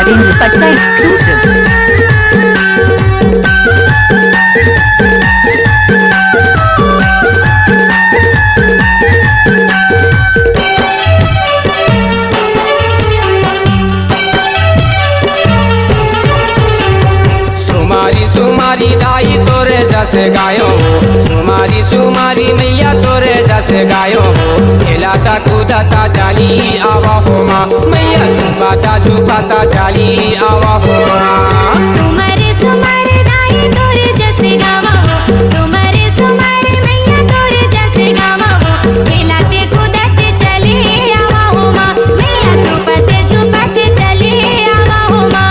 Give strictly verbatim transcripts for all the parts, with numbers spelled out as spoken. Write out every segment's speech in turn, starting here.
Putta exclusive. सुमारी सुमारी दाई तोरे जस गायो हो, सुमारी सुमारी मैया तोरे जस गायो हो। खेलाता कूदाता चाली आवा हो माँ, मैया झूमता झूमता चाली आवा हो माँ। सुमारी सुमारी दाई तोरे जस गावा हो, सुमारी सुमारी मैया तोरे जस गावा हो। खेलाते कूदाते चली आवा हो माँ, मैया झूमते झूमते चली आवा हो माँ।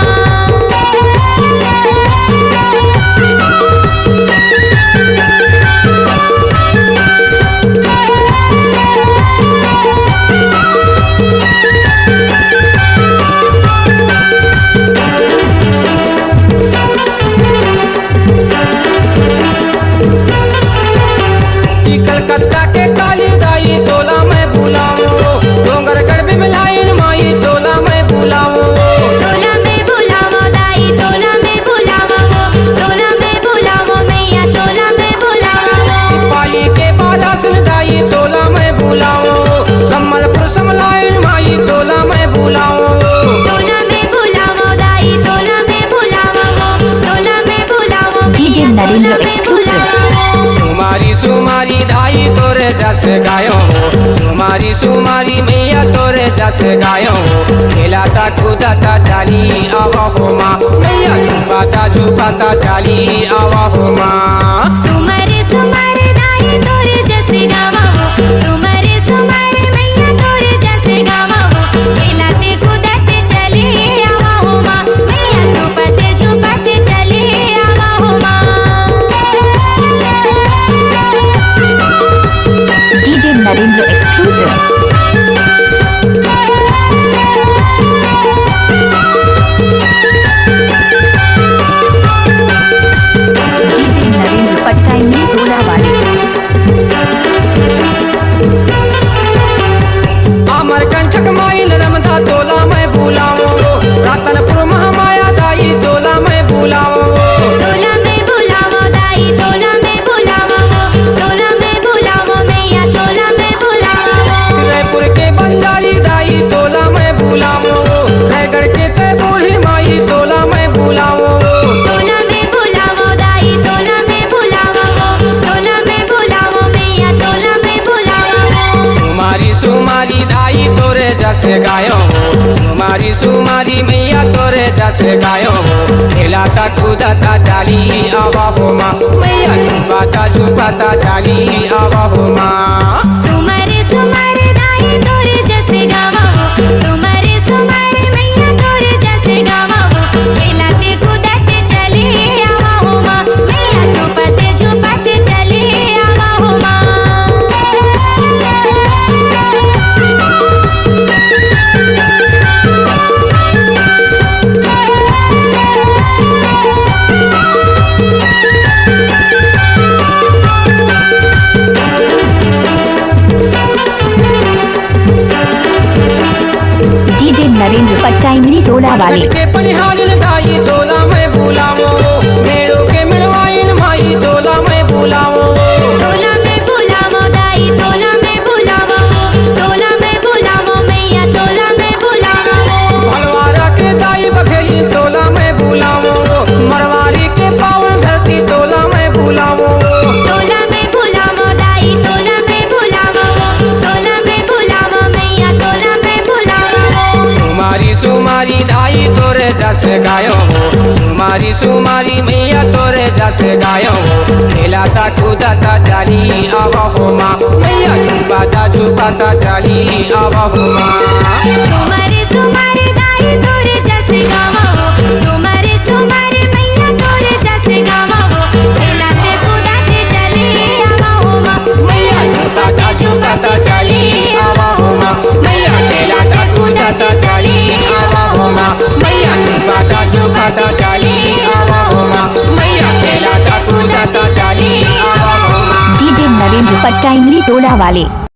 कि कलकत्ता के काली दाई तोला मैं बुलाऊं, डोंगरगढ़ में मिलाइन माई तोला मैं बुलाऊं। तोला मैं बुलाऊं दाई, तोला मैं बुलाऊं, तोला मैं बुलाऊं मैया, तोला मैं बुलाऊं। पाली के बारासन दाई तोला मैं बुलाऊं, संबलपुर समलाइन माई तोला मैं बुलाऊं। तोला मैं बुलाऊं दाई, तोला मैं बुलाऊं, तोला मैं बुलाऊं DJ मैया, नरेंद्र तोला मैं exclusive। बुलाऊं। सुमारी सुमारी दाई तोरे जस गायो हो, सुमारी सुमारी मैया तोरे जस गायो हो। खेलाता कूदाता चाली आवा हो माँ, मैया झूमता झूमता चाली आवा हो माँ। सुमारी सुमारी दाई तोरे जस गावा हो, सुमारी सुमारी मैया तोरे जस गावा हो। खेलाते कूदाते चली आवा हो माँ, मैया झूमते झूमते चली आवा हो माँ। DJ Narendra exclusive। DJ Narendra पट्टाई टोला वाले। अमरकंटक माई नर्मदा तोला मैं बुलाऊं, रतनपुर महामाया दाई तोला मैं बुलाऊं। तोला मैं बुलाऊं दाई, तोला मैं बुलाऊं, तोला मैं बुलाऊं मैया, तोला मैं बुलाऊं। रायपुर के बंजारी दाई तोला मैं बुलाऊं, रायगढ़ के तय बूढ़ी माई तोला मैं बुलाऊं। तोला मैं बुलाऊं दाई, तोला मैं बुलाऊं, तोला मैं बुलाऊं मैया, तोला मैं बुलाऊं। सुमारी सुमारी दाई तोरे जस गायो हो, सुमारी सुमारी मैया तोरे जस गायो हो। खेलाता कूदाता चाली आवा हो माँ, मैया झूमता झूमता चाली आवा हो माँ। सुमारी सुमारी दाई तोरे जस गावा हो, सुमारी सुमारी मैया तोरे जस गावा हो। खेलाते कूदाते चली आवा हो माँ, मैया झूमते झूमते चली आवा हो माँ। DJ नरेंद्र पट्टाई टोला वाले। के पनिहारिन दाई तोला मैं बुलावो, मेरो के मिलवाइन माई तोला मैं बुलावो। तोला मैं बुलावो दाई, तोला मैं बुलावो, तोला मैं बुलावो मैया, तोला मैं बुलावो। भलवारा के दाई बघेली तोला मैं बुलावो, मरवारी के पावन धरती तोला मैं बुलावो। तोला मैं बुलावो दाई, तोला मैं बुलावो, तोला मैं बुलावो मैया, तोला मैं बुलावो। सुमारी सुमारी दाई तोरे जस गायो हो, सुमारी सुमारी मैया तोरे जस गायो हो। खेलाता कूदाता चाली आवा हो माँ, मैया झूमता झूमता चाली आवा हो माँ। सुमारी सुमारी दाई तोरे जस गावा हो, सुमारी सुमारी मैया तोरे जस गावा हो। खेलाते कूदाते चली आवा हो माँ, मैया झूमता झूमता चली आवा हो माँ, मैया खेलाता कूदाता चली आवा हो माँ, मैया झूमता झूमता चली आवा हो माँ, मैया खेलाता कूदाता चली आवा हो माँ। DJ नरेंद्र पट्टाई टोला वाले।